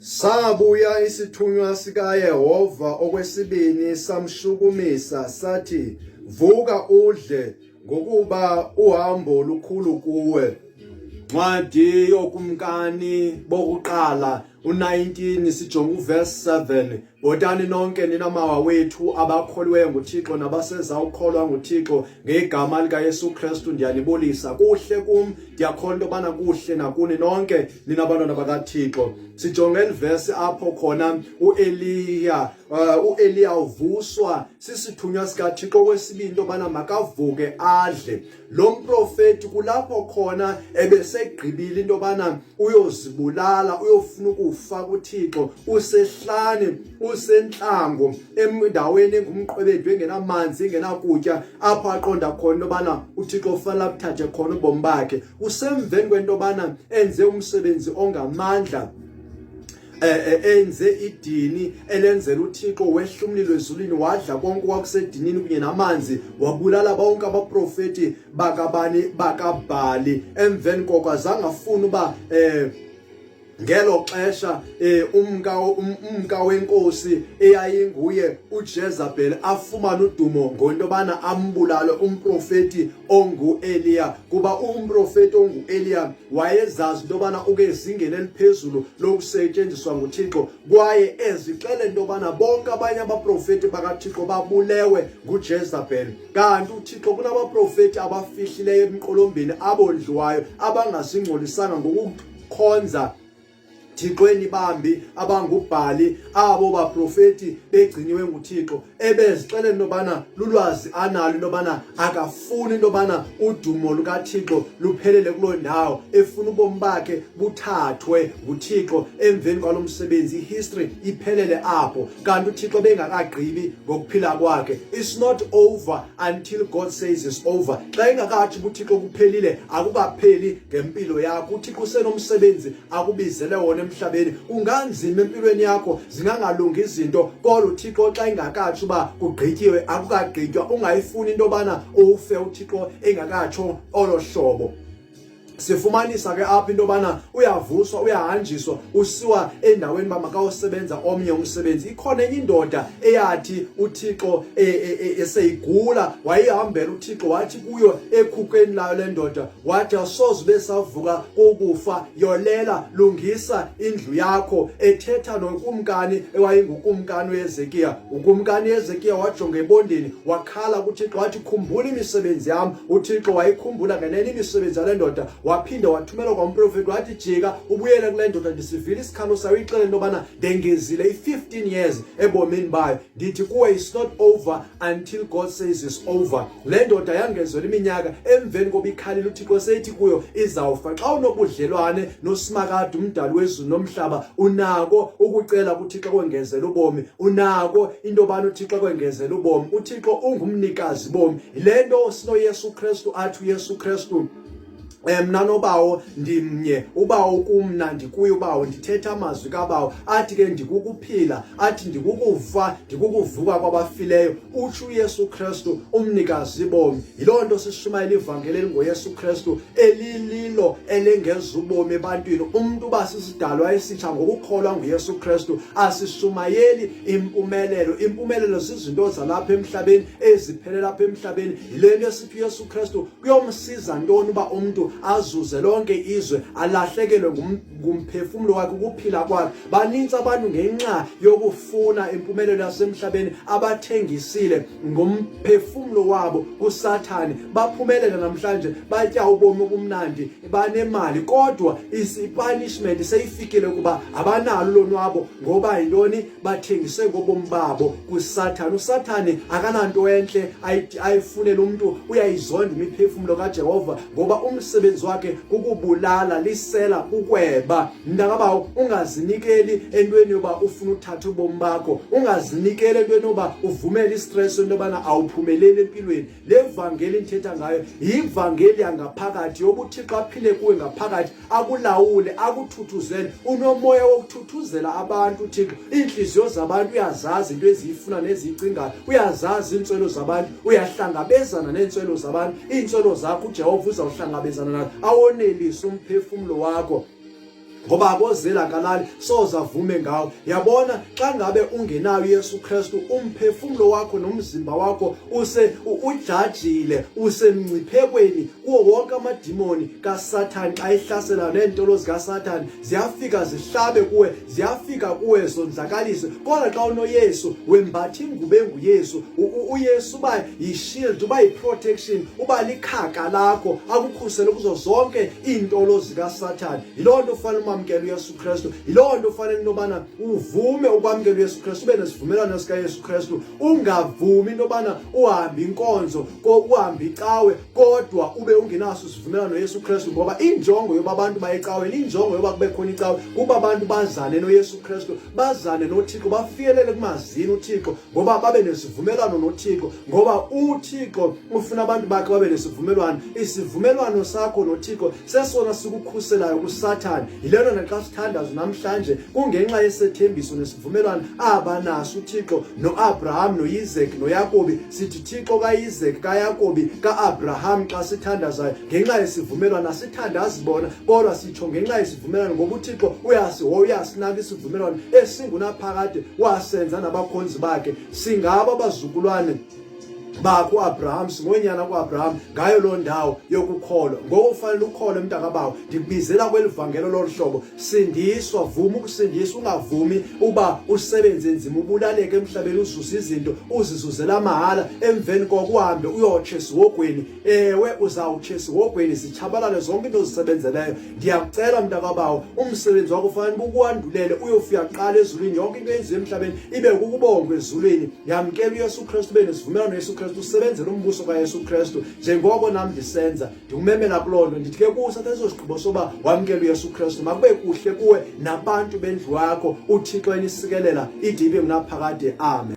Sabuya isithunywa sikaYehova okwesibini samshukumisa sathi, Vuka udle, ngokuba uhambo lukhulu kuwe. Ncwadi yokumkani bokuqala u-19 sijonga uverse 7. Bhotani nonke nina mawa wethu abakholiweyo nguThixo nabaseza ukukholwa nguThixo ngegama likaYesu Kristu, ndiyanibulisa. Kuhle kum, ndiyakholwa into yobana kuhle nakuni nonke nina bantwana bakaThixo. Sijonge eli vesi apho khona uEliya uEliya uvuswa sisithunywa sikaThixo kwesibini into yobana makavuke adle. Lo mprofeti kulapho khona ebesegqibile into yobana uyozibulala, uyofuna ukufa kuThixo, usehlane, usentlango, endaweni engumqwebedu, engenamanzi, engenakutya, apho aqonda khona into yobana uThixo ufanele abuthathe khona ubomi bakhe. Usemveni kwento yobana enze umsebenzi ongamandla, enze idini elenzela uThixo, wehla umlilo ezulwini wadla konke okwakusedinini kunye namanzi, wabulala bonke abaprofeti bakabani, bakaBhali. Emveni koko azange afune uba ngelo xesha umka wenkosi eyayinguye uJezebel afumane udumo ngento yobana ambulale umprofeti onguEliya, kuba umprofeti onguEliya wayezazi into yobana uke ezingeni eliphezulu lokusetyenziswa nguThixo, kwaye ezixele into yobana bonke abanye abaprofeti bakaThixo babulewe nguJezebel. Kanti uThixo kunabaprofeti abafihlileyo emqolombeni abondliwayo, abangazingcolisanga ngokukhonza thixweni bambi abangubhali. Abo baprofeti begciniwe nguThixo. Ebezixelela into yobana lulwazi analo into yobana akafuni into yobana udumo lukaThixo luphelele kuloo ndawo, efuna ubomi bakhe buthathwe nguThixo emveni kwalo msebenzi, ihistory iphelele apho. Kanti uThixo bengakagqibi ngokuphila kwakhe. It's not over until God says it's over. Xa engakathi uThixo kuphelile, akukapheli ngempilo yakho. uThixo usenomsebenzi akubizele wona emhlabeni. Kunganzima empilweni yakho, zingangalungi izinto, kodwa uThixo xa engakatsho uba kugqityiwe, akukagqitywa. Ungayifuni into yobana ufe uThixo engakatsho olo hlobo. Sifumanisa ke apha into yobana uyavuswa, uyahanjiswa, usiwa endaweni uba makawusebenza omnye umsebenzi. Ikhona enye indoda eyathi uThixo eseyigula wayihambela uThixo, wathi kuyo ekhukweni layo le ndoda, wathi asoze ube savuka kokufa, yolela, lungisa indlu yakho, ethetha nokumkani ewayengukumkani uHezekiya. Ukumkani uHezekiya wajonga ebondeni, wakhala kuThixo, wathi khumbula imisebenzi yam. uThixo wayikhumbula ngenene imisebenzi yale ndoda, waphinde wathumela kwamprofeti, wathi jika ubuyele kule ndoda, ndisivile isikhalo sayo, ixele into yobana ndengezile i-15 years ebomini bayo. Ndithi kuwe, it's not over until God says it's over. Le ndoda yangezela iminyaka emveni koba ikhalile uThixo seyithi kuyo izawufa. Xa unobudlelwane noSimakade umdali wezulu nomhlaba, unako ukucela kuThixo kwengezela ubomi, unako into yobana uThixo kwengezela ubomi. uThixo ungumnikazi bomi. Yile nto sinoYesu Kristu, athi uYesu Kristu, mna nobawo ndimnye, ubawo kumna, ndikuye ubawo, ndithetha amazwi kabawo. Athi ke ndikukuphila, athi ndikukufa, ndikukuvuka kwabafileyo, utsho uYesu Kristu umnikazi bomi. Yiloo nto sishumayela ivangeli elingoYesu Kristu, elililo elengeza ubomi ebantwini. Umntu uba sisidalwa esitsha ngokukholwa nguYesu Kristu. Asishumayeli impumelelo. Impumelelo zizinto zalapha emhlabeni eziphelela apha emhlabeni. Yile nto esithi uYesu Kristu kuyomsiza ntoni uba umntu azuze lonke izwe alahlekelwe ngumphefumlo wakhe, ukuphila kwakhe. Banintsi abantu ngenxa yokufuna impumelelo yasemhlabeni abathengisile ngomphefumlo wabo kuSathane. Baphumelela namhlanje, batya ubomi obumnandi, banemali, kodwa ipunishment seyifikile kuba abanalo lonwabo. Ngoba yintoni? Bathengise ngobomi babo kuSathane. uSathane akananto entle ayifunela umntu, uyayizonda imiphefumlo kaJehova, ngoba umsebenzi wakhe kukubulala, lisela, kukweba. Mntakabawo, ungazinikeli entweni yoba ufuna uthatha ubomi bakho, ungazinikeli entweni yoba uvumele istress into yobana awuphumeleli empilweni. Le vangeli ndithetha ngayo yivangeli yangaphakathi, yoba uThixo aphile kuwe ngaphakathi, akulawule, akuthuthuzele. Unomoya wokuthuthuzela abantu uThixo. Iintliziyo zabantu uyazazi, into eziyifuna neziyicingayo uyazazi, iintswelo zabantu uyahlangabezana neentswelo zabantu. Iintswelo zakho uJehova uzawuhlangabezana nazo, awonelise umphefumlo wakho. Ngoba akozeli akalali, soze avume ngawo. Yabona, xa ngabe ungenayo uYesu Kristu, umphefumlo wakho nomzimba wakho use ujajile, usemngciphekweni kuwo wonke amadimoni kaSathane. Xa ehlasela, neentolo zikaSathane ziyafika zihlabe kuwe, ziyafika kuwe zonzakalise. Kodwa xa unoYesu, wembatha ingubo enguYesu. UYesu uba yishield, uba yiprotection, uba likhaka lakho, akukhusele kuzo zonke iintolo zikaSathane. Yiloo nto ufanele umamkele uYesu Kristu. Yiloo nto ufanele into yobana uvume ukwamkela uYesu Kristu, ube nesivumelwano sikaYesu Kristu. Ungavumi into yobana uhambe inkonzo, uhambe icawe, kodwa ube ungenaso isivumelwano noYesu Kristu. Ngoba injongo yoba abantu baye ecaweni, injongo yoba kube khona icawe, kuba abantu bazane noYesu Kristu, bazane noThixo, bafikelele kumazini uThixo, ngoba babe nesivumelwano noThixo. Ngoba uThixo ufuna abantu bakhe babe nesivumelwano. Isivumelwano sakho noThixo sesona sikukhuselayo kuSathane. Yilento naxa sithandaza namhlanje, kungenxa yesethembiso nesivumelwano abanaso uThixo noAbraham noIsaac noYakobi. Sithi Thixo kaIsaac, kaYakobi, kaAbraham xa sithandazayo, ngenxa yesivumelwano. Asithandazi bona, kodwa sitsho ngenxa yesivumelwano, ngoba uThixo uyasihoya, uyasinaka isivumelwano esingunaphakade wasenza nabakhonzi bakhe. Singabo abazukulwane bakho uAbraham, singonyana kuAbraham ngayo loo ndawo yokukholwa. Ngoko ufanele ukholwe, mntakabawo. Ndikubizela kweli vangelo lolu hlobo. Sindiswa, vuma ukusindiswa. Ungavumi uba usebenze nzima, ubulaleke emhlabeni, uzuze izinto, uzizuzela amahala, emveni koko uhambe uyotsha esihogweni. Ewe, uzawutsha esihogweni, zitshabalale zonke into ozisebenzeleyo. Ndiyakucela, mntakabawo, umsebenzi wakho ufanele ubukuwandulele uyofika kuqala ezulwini. Yonke into eyenziwe emhlabeni ibe kukubongwa ezulwini. Yamkela uYesu Kristu, ube nesivumelwano noYesu Kristu, usebenzele umbuso kaYesu Kristu njengoko nam ndisenza. Ndikumemela kuloo nto. Ndithi ke kuwe, eso sigqibo soba wamkela uYesu Kristu. Makube kuhle kuwe nabantu bendlu yakho. UThixo enisikelela ide ibe ngunaphakade. Amen.